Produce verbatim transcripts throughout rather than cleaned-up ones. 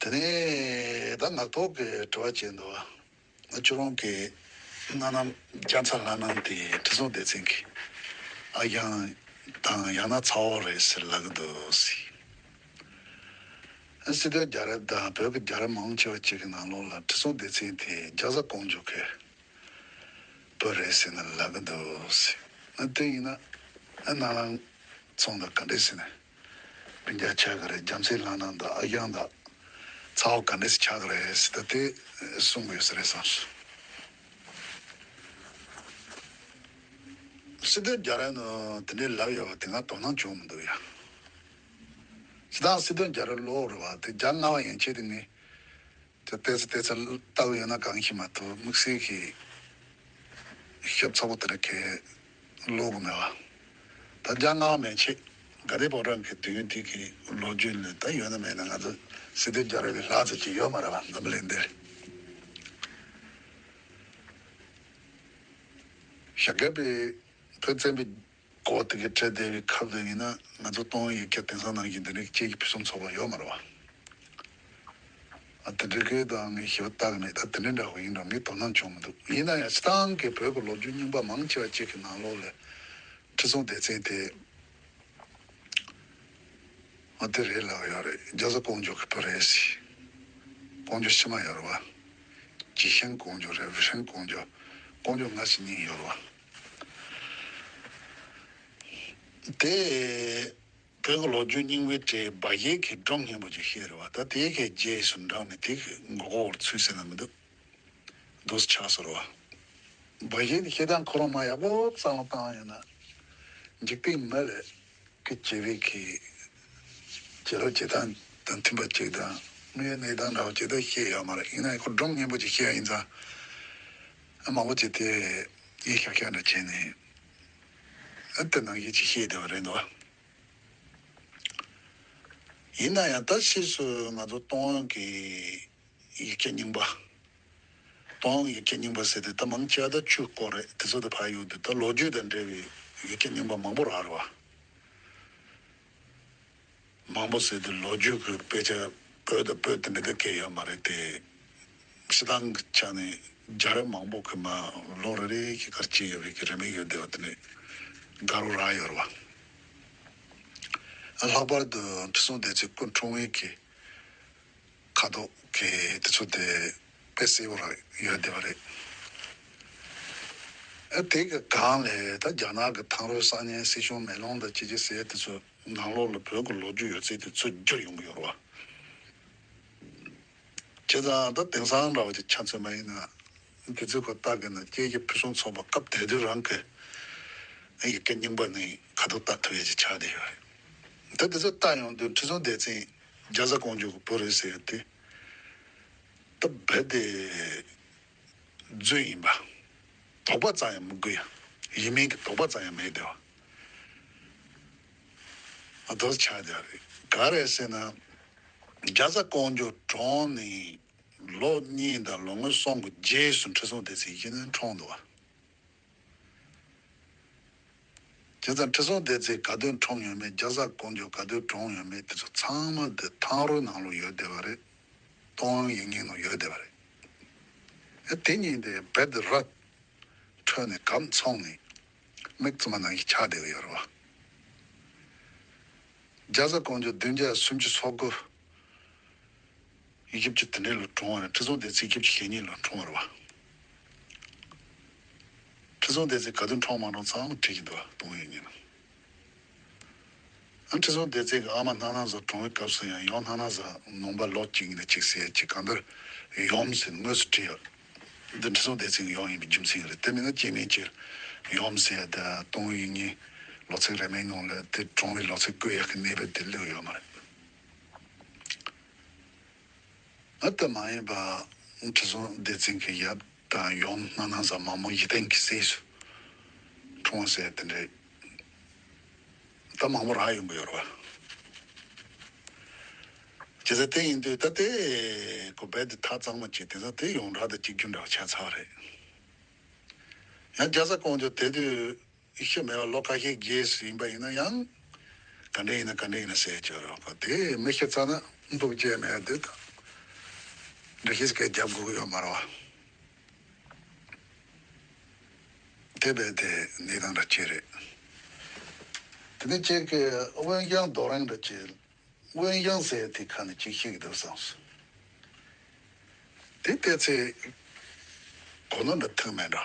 དེ་ནས་ད་ངག་ཐོག་གི་དྲི་བ་བྱས་འདུག་བ། ཁྱོད་རང་གི་སྣ་ནམ་རྒྱ་ཚ་ལྷ་ནམ་དེ་ཁྲི་སྲོང་ལྡེ་བཙན་གྱི་ཨ་ཞང་དང་ཡང་ན་ཚ་བོ་རེད་ཟེར་ལབ་གི་འདུག་ཟེར། སྲིད་དོན་རྒྱལ་རབས་དང་བོད་ཀྱི་རྒྱལ་རབས་མང་ཆེ་བ་ཅིག་གི་ནང་ལོགས་ལ་ཁྲི་སྲོང་ལྡེ་བཙན་དེ་རྒྱ་བཟའ་ཀོང་ཇོ་གི་བུ་རེད་ཟེར་ནས་ལབ་གི་འདུག་ཟེར། ཨ་དེ་ཡིན་ན་ཨ་ནང་ལ་ཚོང་དང་ག་འདྲས་ཟེར་ནས་སྤུན་ཀྱག་ཆ་ག་རེ་རྒྱ་མཚོའི་ལྷ་ནང་དང་ཨ་ཞང་དང་ཚ་བོ་ག་འདྲས་ཆགས་གི་རེད་ཟེར་ད་དེ་གསུང་གི་ཡོད་ས་རེད་བསམ་སོང་། སྲིད་དོན་རྒྱལ་རབས་ནང་དེ་འདྲས་ལབ་ཡོད་པ་དེ་ང་དོ་སྣང་བྱུང་མི་འདུག་ཡ། སྤྱིར་བཏང་སྲིད་དོན་རྒྱལ་རབས་ཀློག་རེད་བ་དེ་རྒྱལ་ལྔ་པ་ཡན་ཆད་དེ་ངས་དེ་ཏོག་ཙམ་ཏོག་ཙམ་ལྟ་གི་ཡོད་ན་གང་ཤེས་མ་གཏོགས་དམིགས་བསལ་གྱི་ཞིབ་ཚགས་པོ་དེ་འདྲ་གས་ཀློག་གི་མེད་བ། ད་རྒྱལ་ལྔ་པ་མན་ཆད་དགའ་ལྡན་ཕོ་བྲང་གི་དུས་ཡུན་དེ་གི་ལོ་རྒྱུས་ནི་ད་ཡོད་ན་མེད་ན་ང་ཚོ་སྲིད་དོན་རྒྱལ་རབས་ཀྱི་ལྷག་ཙམ་ཅིག་ཡོད་མ་རེད་བ་འཛམ་བུ་གླིང་འདིར། ཞྭ་སྒབ་པའི་བོད་བཙན་པོའི་འགོ་དེ་གི་འཕྲད་བསྡད་པའི་ཁབ་དེ་ཡིན་ན་ང་ཚོ་ཏོང་ཧོང་ཡིག་སྐྱེལ་དེང་སང་ནང་བཞིན་དེ་འདྲའི་སྐྱེས་ཀྱི་ཕུན་སུམ་ཚོགས་པ་ཡོད་མ་རེད་བ། ཨ་དེ་འདྲའི་སྐད་དང་ངས་ཞིབ་བཏགས་མེད་ད་དེ་འདྲའི་འདྲ་བོ་ཡིན་རུང་ངས་དོ་སྣང་བྱུང་མི་འདུག་ཡིན་ན་ཡང་སྤྱིར་བཏང་གི་བོད་ཀྱི་ལོ་རྒྱུས་རྙིང་པ་མང་ཆེ་བ་ཅིག་གི་ནང་ལོགས་ལ་ཁྲི་སྲོང་ལྡེ་བཙན་དེ་ཨ་དེ་རེད་ལབ་ཡོད་རེད། རྒྱ་བཟའ་ཀོང་ཇོ་གི་བུ་རེད་ཟེར། ཀོང་ཇོ་ཕྱི་མ་ཡོད་རེད་བ། ཅི་ཤན་ཀོང་ཇོ་རེད། ཝེ་ཧྲན་ཀོང་ཇོ། ཀོང་ཇོ་སྔ་ཕྱི་གཉིས་ཡོད་རེད་བ། དེ་བོད་ཀྱི་ལོ་རྒྱུས་རྙིང་པའི་གྲས་སྦ་བཞེད་ཀྱི་སྒྲུང་སྙན་པོ་ཅིག་བཤད་རེད་བ། ད་དེ་གའི་རྗེས་སུ་འབྲངས་ནས་དེ་གི་མགོ་སྐོར་བར་ཚུད་ཟེར་ན་མི་འདུག་འདུག་སེ་ཆགས་སོང་རེད་བ། སྦ་བཞེད་ནི་བཤད་སྟངས་ཁོ་རང་མ་ཡག་པོ་བསམ་བློ་བཏང་ཡོད་ན། འཇིག་རྟེན་མི་ལ་གི་བྱེད་པའི་གི་བྱེད་ལུགས་བྱེད་སྟངས་དང་མཐུན་པ་ཅིག་དང་དངོས་ཡོད་གནས་སྟངས་འདྲ་བོ་ཅིག་ད་བཤད་ཡོད་མ་རེད། ཡིན་ན་ཡང་ཁོ་སྒྲུང་སྙན་པོ་ཅིག་བཤད་ཡ་ཡིན་ཙང་ཨ་མང་པོ་ཅིག་དེ་ཡིད་ཤག་ཤག་འདྲ་བྱས་ནས་ཨ་དེ་ནང་བཞིན་ཅིག་བཤད་བསྡད་པ་རེད་འདུག་ཡིན་ན་ཡང་ད་ཕྱིས་སུ་ང་ཚོ་ཏོང་ཧོང་གི་ཡིག་ཆ་རྙིང་པ། ཏོང་ཧོང་ཡིག་ཆ་རྙིང་པ་ཟེར་དེ་ད་མང་ཆེ་བ་ད་ཆོས་སྐོར་རེད། དེ་ཚོ་ད་ཕར་གཡུག་དུས་ད་ལོ་རྒྱུས་དང་འབྲེལ་བའི་ཡིག་ཆ་རྙིང་པ་མང་པོ་རག་རེད་བ། མང་པོ་ཟེར་དུས་ལོ་རྒྱུས་ཀྱི་དཔེ་ཆ་བོད་དང་བོད་དེ་འདྲ་ད་སྐད་ཡོད་མ་རེད་དེ། སྤྱིར་བཏང་གི་ཆ་ནས་རྒྱལ་རབས་མང་པོ་གི་མ་ལོ་རེ་རེ་གི་གར་སྐྱེས་ཡོད་པའི་གི་རེ་མིག་ཡོད་བསྡད་པ་དེ་ནས་དགའ་རོགས་རག་ཡོད་རེད་བ། ལྷག་པར་དུ་ཁྲི་སྲོང་ལྡེ་བཙན་སྐུ་འཁྲུངས་པའི་གི་ཁ་དོག་གི་དེ་ཚོ་དེ་དཔེ་གསལ་པོ་རང་ཡོད་བསྡད་པ་རེད། ཨ་དེ་གི་སྒང་ལས་ད་རྒྱ་ནག་གི་ཐང་རོས་གསར་རྙིང་སྲིད་གཞུང་མེ་ལོང་དང་ཅི་ཅི་ཟེར་དེ་ཚོ་ནང་ལོགས་ལ་བོད་ཀྱི་ལོ་རྒྱུས་ཡོད་ཚད་དེ་ཚུར་བསྒྱུར་ཡོང་གི་ཡོད་རེད་བ། བྱས་ཙང་ད་དེང་སང་འདྲ་བ་ཅིག་ཆ་མཚོན་པ་ཡིན་ན་དེ་ཚོའི་སྐོར་ལྟ་གི་ན་སྐྱེས་ཀྱི་ཕུན་སུམ་ཚོགས་པ་སྐབས་དེ་དུས་རང་གི་ཡི་གེ་རྙིང་པ་ནི་ཁ་དོག་ལྟ་ཐུབ་ཡས་ཅིག་ཆགས་བསྡད་ཡོད་རེད། ད་དེ་ཚོ་ལྟ་ཡོང་དུས་ཁྲི་སྲོང་ལྡེ་བཙན་རྒྱ་བཟའ་ཀོང་ཇོ་གི་བུ་རེད་ཟེར་ཡོད་དེ། ད་རྦད་དེ་རྫུན་ཡིན་པ། དོགས་པ་ཙམ་ཡང་མི་དགོས་ཡ། ཡིན་མིན་གྱི་དོགས་པ་ཙམ་ཡང་མེད་བསྡད་པ། ཨ་དོ་ཆགས་བསྡད་པ་རེད། ག་རེ་ཟེར་ན། རྒྱ་བཟའ་ཀོང་ཇོ་གྲོངས་ནས་ལོ་གཉིས་དང་ལོ་ངོ་གསུམ་གྱི་རྗེས་སུ་ཁྲི་སྲོང་ལྡེ་བཙན་ཡིན་ནའི་འཁྲུངས་འདུག་བ། བྱས་ཙང་ཁྲི་སྲོང་ལྡེ་བཙན་ག་དུས་འཁྲུངས་ཡོད་མེད། རྒྱ་བཟའ་ཀོང་ཇོ་ག་དུས་གྲོངས་ཡོད་མེད་དེ་ཚོ་ཚང་མ་དེ་ཐང་རོས་ནང་ལོགས་ཡོད་བསྡད་པ་རེད། ཏོང་ཧོང་ཡིག་རྙིང་ནང་ཡོད་བསྡད་པ་རེད། ཨ་དེ་གཉིས་དེ་རྦད་དེ་ར་འཕྲོད་ནས་གམ་ཚོང་ནས་མིག་བཙུམ་པ་ནང་བཞིན་ཆགས་བསྡད་ཀྱི་ཡོད་རེད་བ། རྒྱ་བཟའ་ཀོང་ཇོ་བདུན་བརྒྱ་སུམ་ཅུ་སོ་དགུ། བཞི་བཅུ་དེ་འདྲའི་ལོ་གྲོངས་པ་རེད། ཁྲི་སྲོང་ལྡེ་བཙན་བཞི་བཅུ་ཞེ་གཉིས་ལོ་གྲོངས་པ་རེད་བ། ཁྲི་སྲོང་ལྡེ་བཙན་ག་དུས་འཁྲུངས་མ་འཁྲུངས་ཚང་མ་བྲིས་ཀྱི་འདུག་བ། ཏོང་ཧོང་ཡིག་རྙིང་ནང་། ཨ་ཁྲི་སྲོང་ལྡེ་བཙན་གྱི་ཨ་མ་སྣ་ནམ་བཟའ་གྲོངས་པའི་སྐབས་སུ་ཡང་ཡུམ་སྣ་ནམ་བཟའ་ནོམ་པ་ལོ་གཅིག་ཡིན་ན་གཅིག་ཟེར་ཅིག་གང་ལྟར་ཡུམ་ཟེར་དངོས་སུ་བྲིས་ཡོད། འདི་ཁྲི་སྲོང་ལྡེ་བཙན་གྱི་ཡུམ་ཡིན་པའི་རྒྱུ་མཚན་རེད། དེ་མིན་ན་སྐྱེ་དམན་གྱི་ཡུམ་ཟེར་ཡ་དང་ཏོང་ཧོང་ཡིག་རྙིང་ལོ་ཚིགས་རེ་མའི་ནང་ལ་དེ་གྲོངས་པའི་ལོ་ཚིགས་བཀོད་ཡག་གི་གནས་བབ་དེ་བླུགས་ཡོད་མ་རེད། ཨ་ད་མ་ཡིན་པ་ཁྲི་སྲོང་ལྡེ་བཙན་གྱི་ཡབ་དང་ཡུམ་སྣ་ནམ་བཟའ་མ་མོ་ཡིད་བརྟན་གྱི་སྲས་སུ་འཁྲུངས་ཟེར་དེ་འདྲའི་ད་མང་པོ་རག་ཡོང་གི་ཡོད་རེད་བ། བྱས་ཙང་དེ་ཡིན་དུས་ད་དེ་ཁོ་རྦད་དེ་ཐག་གཙང་མ་བྱས། དེ་ཚོ་དེ་ཡོངས་གྲགས་དང་གཅིག་གྱུར་འདྲ་བ་ཆགས་ཚར་བ་རེད། ཡང་རྒྱ་བཟའ་ཀོང་ཇོ་དེ་དུས་ཤི་མེད་པ་ལོ་ཁ་ཤས་རྗེས་སུ་ཡིན་པ་ཡིན་ན་ཡང་ག་འདྲ་ཡིན་ན་ག་འདྲ་ཡིན་ན་ཟེར་གྱི་ཡོད་རེད་བ། དེ་མི་ཤི་ཚར་ན་འབུག་བྱས་མེད་དེ་དང་ འདྲ་ཞིག་གི་རྒྱབ་དགོས་ཀྱི་ཡོད་མ་རེད་བ། དེ་བས་དེ་གནས་སྟངས་འདྲ་ཅིག་རེད། དེ་ནས་ཁྱེད་ཀྱིས་དབོན་ཞང་རྡོ་རིང་འདྲ་ཅིག་དབོན་ཞང་ཟེར་དེ་ཁ་ནས་ཅིག་ཤེས་ཀྱི་འདུག་བསམས་སོང་། དེ་བལྟས་ཚེ་གོ་ནོར་འདྲ་ཐུག་མེད་འགྲོ།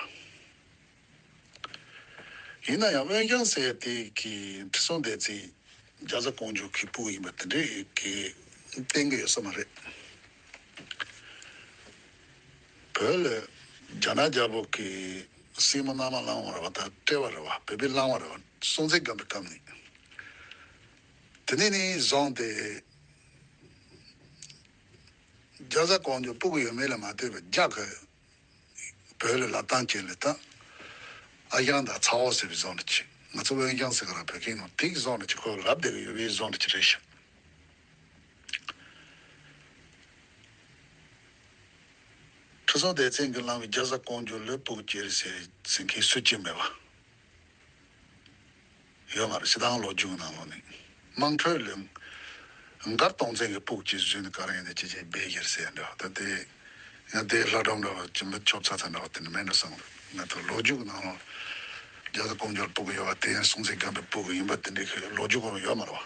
ཡིན་ན་ཡང་དབོན་ཞང་ཟེར་དེ་གི་ཁྲི་སྲོང་ལྡེ་བཙན་རྒྱ་བཟའ་ཀོང་ཇོ་གི་སྤུ་གུ་ཡིན་པ་དེ་འདྲའི་གི་བསྟན་གྱི་ཡོད་ས་མ་རེད། བོད་ལ་རྒྱ་ནག་རྒྱལ་པོ་གི་སྲས་མོ་མནའ་མ་བླངས་པ་རེད་བ། ད་བཀྲེས་པ་རེད་བ། བོད་པས་བླངས་པ་རེད་བ། སྲོང་བཙན་སྒམ་པོའི་སྐབས་ནས། དེ་ནས་ནི་བཟུང་སྟེ་རྒྱ་བཟའ་ཀོང་ཇོ་སྤུ་གུ་ཡོད་མེད་ལ་མ་ལྟོས་པར་རྒྱ་གི་བོད་ལ་ལབ་སྟངས་ཅན་ལ་ད་ཨ་ཞང་དང་ཚ་བོ་ཟེར་བའི་བཟོ་འདྲ་ཅིག་ང་ཚོ་དབོན་ཞང་ཟེར་ག་ར་བོད་སྐད་ནང་དེ་གི་བཟོ་འདྲ་ཅིག་ཁོ་ལབ་བསྡད་ཀྱི་ཡོད་པའི་བཟོ་འདྲ་ཅིག་རེད་ཤག་ཁྲི་སྲོང་ལྡེ་བཙན་གྱིས་བླངས་པའི་རྒྱ་བཟའ་ཀོང་ཇོ་ལ་སྤུ་གུ་སྐྱེས་རེད་ཟེར་ཟེར་མཁན་སུ་གཅིག་མེད་པ། ཡོད་མ་རེད། སྤྱིར་བཏང་ལོ་རྒྱུས་ཀྱི་ནང་ལོགས་ནས་དམངས་ཁྲོད་ལ་མགར་སྟོང་བཙན་གྱི་སྤུ་གུ་ཅིག་བཟོས་ནས་ག་རེ་ཡིན་ནས་ཅི་བྱས་སྦས་ཡོད་ཟེར་འདྲ་བ། ད་དེ་ཡང་དེ་ལྷ་སྒྲུང་འདྲ་བ་ཅི་མི་ཆོབ་ཚ་ཚ་འདྲ་བ་དེ་འདྲ་མེད་འགྲོ་བསམ་གི་འདུག་ང་ཚོ་ལོ་རྒྱུས་ཀྱི་ནང་ལོགས་རྒྱ་བཟའ་ཀོང་ཇོར་སྤུ་གུ་ཡོད་པ་དེ་ཡང་སྲོང་བཙན་སྒམ་པོའི་སྤུ་གུ་ཡིན་པ་དེ་འདྲའི་ལོ་རྒྱུས་སྐོར་ཡོད་མ་རེད་བ།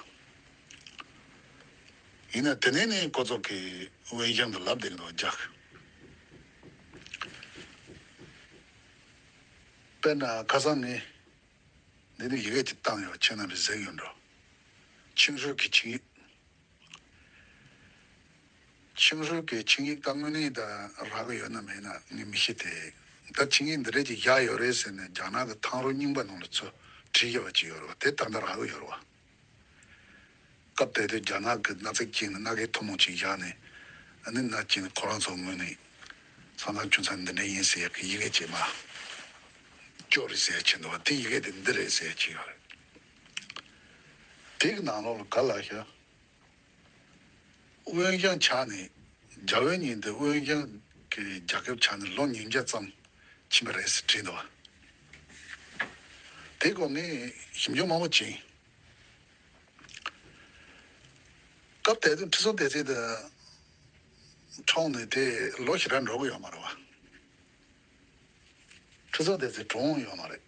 ཡིན་ན་དེ་ནས་ནི་ཁོ་ཚོ་གིས་དབོན་ཞང་དུ་ལབ་བསྡད་ཀྱི་འདུག་རྒྱ་གི། དཔེར་ན་ཁ་སང་ངས་འདི་ནས་ཡི་གེ་ཅིག་བཏང་ཡོད། ཁྱེད་རྣམ་པས་གཟིགས་ཡོད་འགྲོ། ཆིང་ཧྲུའུ་གི་ཆིངས་ཡིག་ཆིང་ཧྲུའུ་གི་ཆིངས་ཡིག་ད་དངོས་གནས་ད་རག་གི་ཡོད་ན་མེད་ན་ངས་མི་ཤེས་ཏེ། ད་ཆིངས་ཡིག་འདི་འདྲས་ཅིག་བཞག་ཡོད་རེད་ཟེར་ནས་རྒྱ་ནག་གི་ཐང་རུ་རྙིང་པ་ནང་ལ་ཚུར་བྲིས་ཡོད་པ་ཅིག་ཡོད་རེད་བ། དེ་ད་ལྟ་རག་གི་ཡོད་རེད་བ། སྐབས་དེ་དུས་རྒྱ་ནག་གི་མནའ་ཚིག་བཅད་ནས་མནའ་གན་ཐུན་མོང་ཅིག་བཞག་ནས། ཨ་ནི་མནའ་བཅད་ནས་ཁོ་རང་ཚོ་ངོས་ནས་ས་མཚམས་ཁྱོད་ཚོ་འདི་འདྲ་ཡིན་ཟེར་ཡག་གི་ཡི་གེ་ཅིག་མར་བསྐྱོར་རེད་ཟེར་ཡག་ཅིག་འདུག་བ། དེ་ཡི་གེ་དེ་འདི་རེད་ཟེར་ཡག་ཅིག་ཡོད་རེད། དེ་གི་ནང་ལོགས་ལ་ག་ལ་ཤ། དབོན་ཞང་ཆགས་ནས། རྒྱ་བོད་གཉིས་འདི་དབོན་ཞང་གི་རྒྱལ་ཁབ་ཆགས་ནས་ལོ་ཉིས་བརྒྱ་ཙམ་ཕྱིན་པ་རེད་ཟེར་བྲིས་འདུག་བ། དེ་སྐོར་ངས་ཞིབ་འཇུག་མང་པོ་བྱས། སྐབས་དེ་དུས་ཁྲི་སྲོང་ལྡེ་བཙན་དེ་འཁྲུངས་ནས་དེ་ལོ་ཞེ་དྲག་འགྲོ་གི་ཡོད་མ་རེད་བ། ཁྲི་སྲོང་ལྡེ་བཙན་གྲོངས་ཡོད་མ་རེད།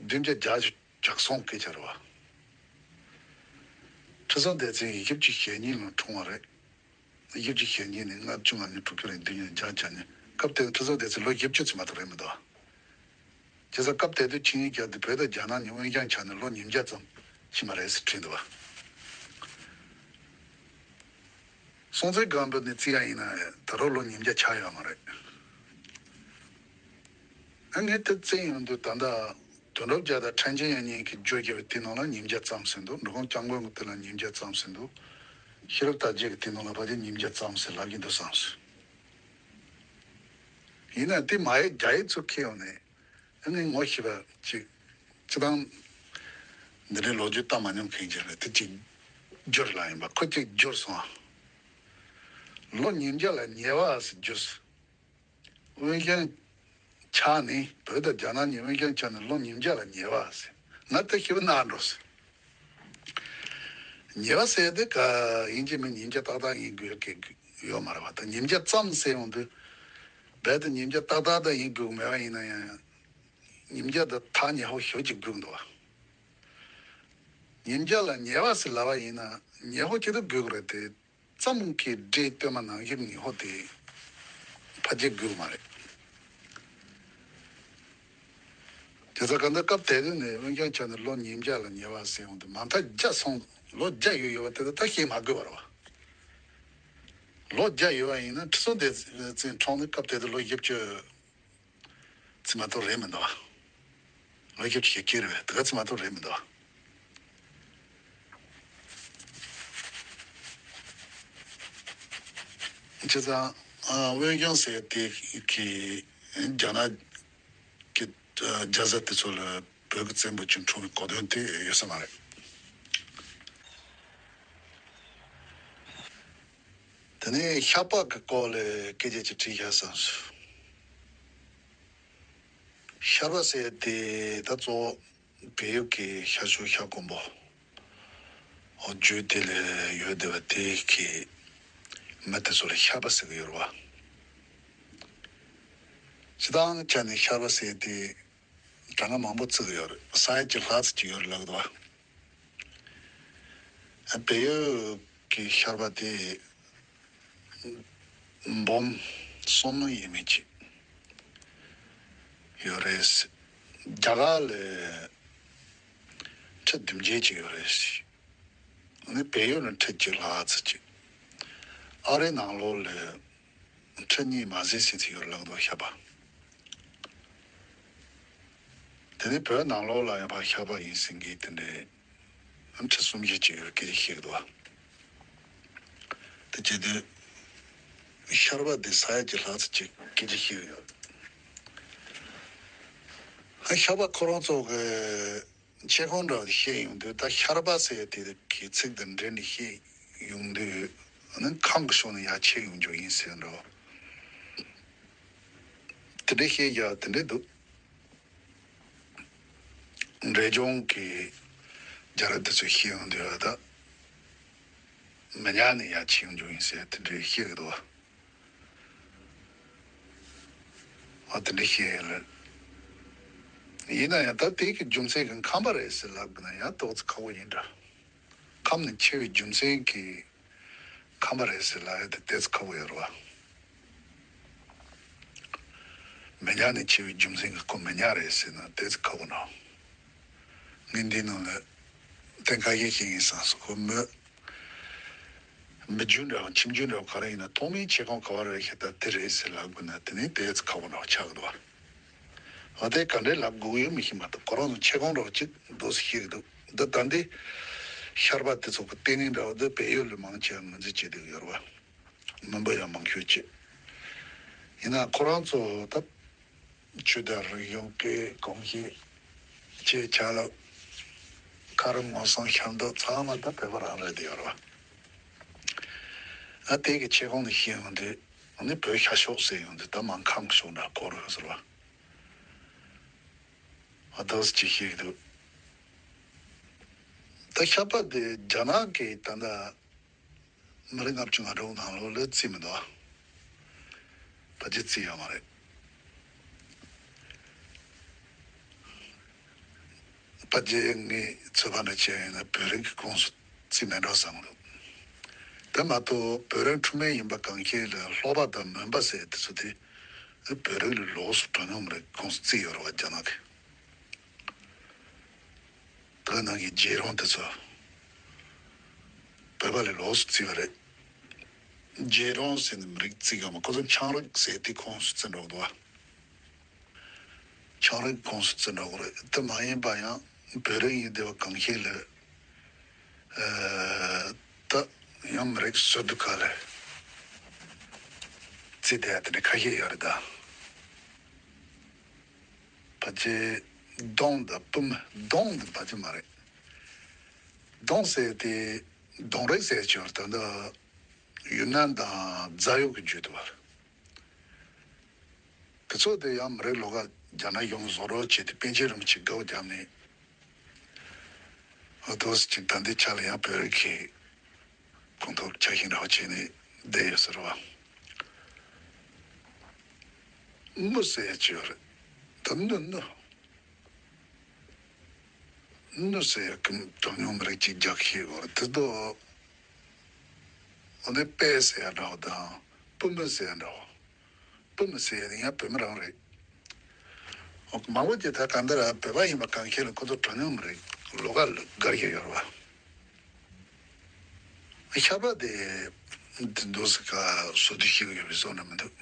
བདུན་བརྒྱ་བརྒྱད་ཅུ་གྱ་གསུམ་སྐད་ཆ་རེད་བ། ཁྲི་སྲོང་ལྡེ་བཙན་བཞི་བཅུ་ཞེ་གཉིས་ལོར་འཁྲུངས་པ་རེད། བཞི་བཅུ་ཞེ་གཉིས་ནས་ལྔ་བཅུ་ང་གཉིས་དྲུག་ཅུ་རེ་བདུན་ཅུ་བརྒྱད་ཅུ་གྱ་གཉིས། སྐབས་དེར་ཁྲི་སྲོང་ལྡེ་བཙན་ལོ་བཞི་བཅུ་ཙམ་མ་གཏོགས་རེད་མི་འདུག་བྱས་ཙང་སྐབས་དེ་དུས་ཆིངས་ཡིག་བརྒྱབ་སྟེ་བོད་དང་རྒྱ་ནག་གཉིས་དབོན་ཞང་ཆགས་ནས་ལོ་ཉིས་བརྒྱ་ཙམ་ཕྱིན་པ་རེད་ཟེར་བྲིས་འདུག་བ། སྲོང་བཙན་སྒམ་པོ་ནས་བརྩི་ཡ་ཡིན་ན་ད་རུང་ལོ་ཉིས་བརྒྱ་ཆགས་ཡོད་མ་རེད། ཨ་ངས་དེ་བཙལ་ཡོང་དུས་ད་ལྟ་དོན་གྲུབ་རྒྱལ་དང་ཕྲན་ཆེན་ཡང་གཉིས་ཀྱིས་བརྗོད་བྱ་བའི་དེ་ནང་ལ་ཉིས་བརྒྱ་ཙམ་ཟིན་འདུག་འབྲི་གུང་སྐྱབས་མགོན་གྱི་དེ་ལ་ཉིས་བརྒྱ་ཙམ་ཟིན་འདུག་ཤེས་རབ་དར་རྒྱས་ཀྱི་དེ་ནང་ལ་ཕལ་ཆེར་ཉིས་བརྒྱ་ཙམ་ཟིན་ལབ་ཀྱི་འདུག་བསམ་སོང་། ཡིན་ན་དེ་མ་ཡེ་རྒྱ་ཡིག་ཚུར་ཁྱེར་ཡོང་ནས་ཨ་ངས་ངོ་ཤེས་པ་ཅིག་སྤྱིར་བཏང་འདི་འདྲའི་ལོ་རྒྱུས་བལྟ་མ་མྱོང་མཁན་ཅིག་རེད། དེ་ཅིག་བསྒྱུར་ལ་ཡིན་པ་ཁོ་ཅིག་བསྒྱུར་སོང་། ལོ་ཉིས་བརྒྱ་ལ་ཉེ་བ་ཟེར་བསྒྱུར་སོང་། དབོན་ཞང་ཆགས་ནས་བོད་དང་རྒྱ་ནག་གཉིས་དབོན་ཞང་ཆགས་ནས་ལོ་ཉིས་བརྒྱ་ལ་ཉེ་བ་ཟེར། ང་དེ་ཞིབ་གནང་འགྲོ་ཟེར། ཉེ་བ་ཟེར་དེ་ག་ཡིན་གཅིག་མིན་ཉིས་བརྒྱ་ཏག་ཏག་ཡིན་དགོས་ཀྱི་ཡོད་མ་རེད་བ། ད་ཉིས་བརྒྱ་ཙམ་ཟེར་ཡོང་དུས་རྦད་དེ་ཉིས་བརྒྱ་ཏག་ཏག་ད་ཡིན་དགོས་མེད་པ་ཡིན་ན་ཡང་ཉིས་བརྒྱ་དང་ཐག་ཉེ་པོ་ཞེ་པོ་ཅིག་དགོས་འདུག་བ། ཉིས་བརྒྱ་ལ་ཉེ་བ་ཟེར་ལབ་པ་ཡིན་ན་ཉེ་པོ་ཅིག་ཏུ་དགོས་ཀྱི་རེད་དེ། ཙམ་གྱི་སྒྲའི་སྟོད་མ་ནང་བཞིན་ཉི་ཧོ་དེ་ཕལ་ཆེར་དགོས་མ་རེད། དེ་ཚོ་གང་ལྟར་སྐབས་དེ་དུས་ནས་དབོན་ཞང་ཆགས་ནས་ལོ་ཉིས་བརྒྱ་ལ་ཉེ་བ་ཟེར་ཡོང་དུས་མ་མཐའ་བརྒྱ་སོང་། ལོ་བརྒྱ་ཡོད་ཡོད་པ་དེ་ཚོ་ད་བཤད་མ་དགོས་པ་རེད་བ། ལོ་བརྒྱ་ཡོད་པ་ཡིན་ན་ཁྲི་སྲོང་ལྡེ་བཙན་འཁྲུངས་ནས་སྐབས་དེ་དུས་ལོ་བཞི་བཅུ་ཙམ་མ་གཏོགས་རེད་མི་འདུག་བ། ལོ་བཞི་བཅུ་ཞེ་གཅིག་རེད་པས། དེ་ག་ཙམ་མ་གཏོགས་རེད་མི་འདུག་བ། བྱས་ཙང་ཨ་དབོན་ཞང་ཟེར་དེ་གི་རྒྱ་ནག་གི་ཨ་རྒྱ་བཟའ་དེ་ཚོ་ལ་བོད་ཀྱི་བཙན་པོ་ཅིག་འཁྲུངས་པའི་གོ་དོན་དེ་ཡོད་ས་མ་རེད། དེ་ནས་ཤར་པ་གི་སྐོར་ལ་སྐད་ཆ་ཅིག་དྲིས་བཞག་བསམ་སོང་། ཤར་པ་ཟེར་དེ་ད་གཙོ་བོ་བལ་ཡུལ་གྱི་ཤར་ཕྱོགས་ཤར་ཀོང་པོ་འོ་བརྒྱུད་དེ་ལ་ཡོད་བསྡད་པ་དེ་གི་མི་དེ་ཚོ་ལ་ཤར་པ་ཟེར་གི་ཡོད་རེད་བ། སྤྱིར་བཏང་ཆ་ནས་ཤར་པ་ཟེར་དེ་གྲངས་ཀ་མང་པོ་བརྩི་གི་ཡོད་རེད། ས་ཡ་གཅིག་ལྷག་ཙམ་ཅིག་ཡོད་རེད་ལབ་གི་འདུག་བ། བལ་ཡུལ་གྱི་ཤར་པ་དེ་འབུམ་གསུམ་ཡས་མས་ཅིག་ཡོད་རེད། རྒྱ་གར་ལ་ཁྲི་བདུན་བརྒྱད་ཅིག་ཡོད་རེད། ནི་བལ་ཡུལ་ལ་ཁྲི་གཅིག་ལྷག་ཙམ་ཅིག་ཨ་རིའི་ནང་ལོགས་ལ་ཁྲི་གཉིས་མ་ཟིན་ཟིན་ཙམ་ཡོད་རེད་ལབ་འདུག་ཤར་པ། དེ་ནས་བོད་ནང་ལོགས་ལ་ཡང་ཕར་ཤར་པ་ཡིན་ཟེར་མཁན་དེ་འདྲའི་ཁྲི་གསུམ་བཞི་ཅིག་ཡོད་སྐད་ཆ་བཤད་ཀྱི་འདུག་བ། དེ་བྱས་དུས་ཤར་པ་དེ་ས་ཡ་གཅིག་ལྷག་ཙམ་ཅིག་སྐད་ཆ་བཤད་ཀྱི་ཡོད། ཤར་པ་ཁོ་རང་ཚོ་གི་མཆེད་ཁུངས་འདྲ་བོ་དེ་བཤད་ཡོང་དུས། ད་ཤར་པ་ཟེར་ཡ་དེ་གི་ཚིག་དང་འབྲེལ་ནས་བཤད་ཡོང་དུས། ཨ་ནི་ཁམས་ཀྱི་ཕྱོགས་ནས་ཡར་མཆེད་ཡོང་རྒྱུ་ཡིན་ཟེར་འདྲ་བོ་དེ་འདྲ་བཤད་རྒྱུ་དེ་འདྲ་འདུག་འབྲས་ལྗོངས་ཀྱི་རྒྱལ་རབས་དེ་ཚོ་བཤད་ཡོང་དུས། ད་མི་ཉག་ནས་ཡར་མཆེད་ཡོང་རྒྱུ་ཡིན་ཟེར་དེ་འདྲ་བཤད་ཀྱི་འདུག་བ། ཨ། དེ་འདྲ་བཤད་ཡོད་རེད། ཡིན་ན་ཡང་ད་དེ་གི་རྒྱུ་མཚན་གྱི་ཁམས་པ་རེད་ཟེར་ལབ་དགོས་ན་ཡང་ཏོག་ཙམ་ཁག་པོ་ཡིན་འདྲ། ཁམས་ནས་མཆེད་པའི་རྒྱུ་མཚན་གྱིས་ཁམས་པ་རེད་ཟེར་ལབ་ཡ་དེ་ཏོག་ཙམ་ཁག་པོ་ཡོད་རེད་བ། མི་ཉག་ནས་མཆེད་པའི་རྒྱུ་མཚན་གྱིས་ཁོ་མི་ཉག་རེད་ཟེར་ན་ཏོག་ཙམ་ཁག་པོ་འདྲ། ངས་འདིའི་ནང་ལ་གཏན་འཁེལ་ཞིག་ཡིན་བསམ་སོང་། ཁོ་མི་མི་རྒྱུད་འདྲ་བ་ཁྱིམ་རྒྱུད་འདྲ་བ་ག་རེ་ཡིན་ན་ཐོག་མའི་མཆེད་ཁུངས་ག་བ་རེད་ཤེས། ད་དེ་རེད་ཟེར་ལབ་དགོས་ན་དེ་ནི་ཏོག་ཙམ་ཁག་པོ་འདྲ་བ་ཆགས་ཀྱི་འདུག་བ། འོ། དེ་ག་འདྲས་ལབ་དགོས་ཡོད་མི་ཤེས་མ་གཏོགས། ཁོ་རང་ཚོ་མཆེད་ཁུངས་འདྲ་བ་གཅིག་འདུག་སེ་ཤེས་ཀྱི་འདུག་འདི་ད་འདི་ཤར་པ་དེ་ཚོ་གི་ལྟེ་གནས་འདྲ་བ་འདི་བལ་ཡུལ་ལ་མང་ཆེ་བ་ངོས་འཛིན་བྱེད་བསྡད་ཀྱི་ཡོད་རེད་བ། མུན་པ་ཡང་མང་ཤོས་བྱེད། ཡིན་ན་ཁོ་རང་ཚོ་ད་ཆོས་དང་རིག་གཞུང་སྐད་གོམས་གཤིས། ཆེ་ཆ་ལ་ཁ་རུ་མངོན་སུམ་ཤར་མདོག་ཚང་མ་ད་བོད་པ་རང་རེད་དེ་ཡོད་རེད་བ། ཨ། དེ་གི་མཆེད་ཁུངས་ནས་བཤད་ཡོང་དུས། ཨ་ནི་བོད་ཤར་ཕྱོགས་ཟེར་ཡོང་དུས་ད་མར་ཁམས་ཕྱོགས་འདྲ་གོ་རུ་ཟེར་བ། ཨ། ཏོག་ཙམ་ཅིག་ཤེས་ཀྱི་འདུག་ད་ཤར་པ་དེ་རྒྱ་ནག་གི་ད་ལྟ་མི་རེ་ལྔ་བཅུ་ང་དྲུག་ནང་ལོགས་ལ་བརྩིས་མི་འདུག་ཕལ་ཆེར་བརྩིས་ཡོད་མ་རེད། ཕལ་ཆེར་ངས་ཚོད་དཔག་འདྲ་བྱས་ཡིན་ན་བོད་རིགས་ཀྱི་ཁོངས་སུ་བརྩིས་མེད་འགྲོ་བསམ་གྱི་འདུག་དེ་མ་གཏོགས་བོད་རིགས་འཁྲུངས་མེད་ཡིན་པ་གང་ཁེལ་ལ་ལྷོ་པ་དང་མོན་པ་ཟེར་དེ་ཚོ་དེ་བོད་རིགས་ལས་ལོགས་སུ་གྲངས་ཉུང་མི་རིགས་ཁོངས་སུ་བརྩིས་ཡོད་རེད་བ། རྒྱ་ནག་གིས། དེ་ག་ནང་གི་རྗེ་རོང་དེ་ཚོ་བོད་པ་ལས་ལོགས་སུ་བརྩིས་པ་རེད། རྗེ་རོང་ཟེར་ནས་མི་རིགས་བརྩི་གི་ཡོད་མ། ཁོ་ཚོ་ཆའང་རིགས་ཟེར་དེ་ཁོངས་སུ་བརྩི་འགྲོ་གི་འདུག་བ། ཆའང་རིགས་ཁོངས་སུ་བརྩི་འགྲོ་གི་རེད། དེ་མ་ཡིན་པ་ཡང་བོད་རིགས་ཡིན་བསྡད་པ་གང་ཤེས་ལ། ཨ། ད་ཡང་མི་རིགས་སོ་སོ་ག་ལ་བརྩིས་བསྡད་ཡ་དེ་འདྲ་ཁ་ཤས་ཡོད་རེད་ད། ཕལ་ཆེར་ལྡོང་དང་པུ་མི། ལྡོང་དེ་ཕལ་ཆེར་མ་རེད། ལྡོང་ཟེར་དེ་ལྡོང་རིགས་ཟེར་ཆོག་ད་ལྟ་ཡུན་ནན་དང་རྫ་ཡུལ་གྱི་རྒྱུད་དུ་བར། དེ་ཚོ་དེ་ཡང་མི་རིགས་ལོགས་ཀ་རྒྱ་ནག་གཞུང་བཟོ་རོགས་བྱས་ཏེ་པཎ་ཆེན་རིན་པོ་ཆེ་དགའ་བོ་བརྒྱབ་ནས། འོ། ཏོག་ཙམ་ཅིག་ད་ལྟའི་ཆ་ལ་ཡང་བོད་རིགས་ཀྱི་ཁོངས་གཏོགས་ཆགས་ཤིང་འདྲ་བོ་བྱས་ནས་བསྡད་ཡོད་ཟེར་བ། དམུ་ཟེར་ཡ་ཅིག་ཡོད་རེད། ད་དམུ་དམུ། དམུ་ཟེར་ཡ་གི་གྲངས་ཉུང་མི་རིགས་ཅིག་རྒྱག་ཤེས་དགོས་རེད། དེ་དོ། འོ་ནི་པེ་ཟེར་ཡ་འདྲ་བོ་དང་པུ་མི་ཟེར་ཡ་འདྲ་བོ། པུ་མི་ཟེར་ཡ་དེ་ཡང་བོད་མི་རང་རེད། འོ། མང་པོ་ཅིག་ད་གང་ལྟར་བོད་པ་ཡིན་པ་གང་ཤེས་ལ་ཁོ་ཚོ་གྲངས་ཉུང་མི་རིགས་ལོགས་ཀ་ལ་དགར་གྱི་ཡོད་རེད་བ། ཤར་པ་དེ་འདི་འདུག་སེ་ག་སོ་བསྡུ་ཤེས་ཀྱི་ཡོད་པའི་བཟོ་འདྲ་མི་འདུག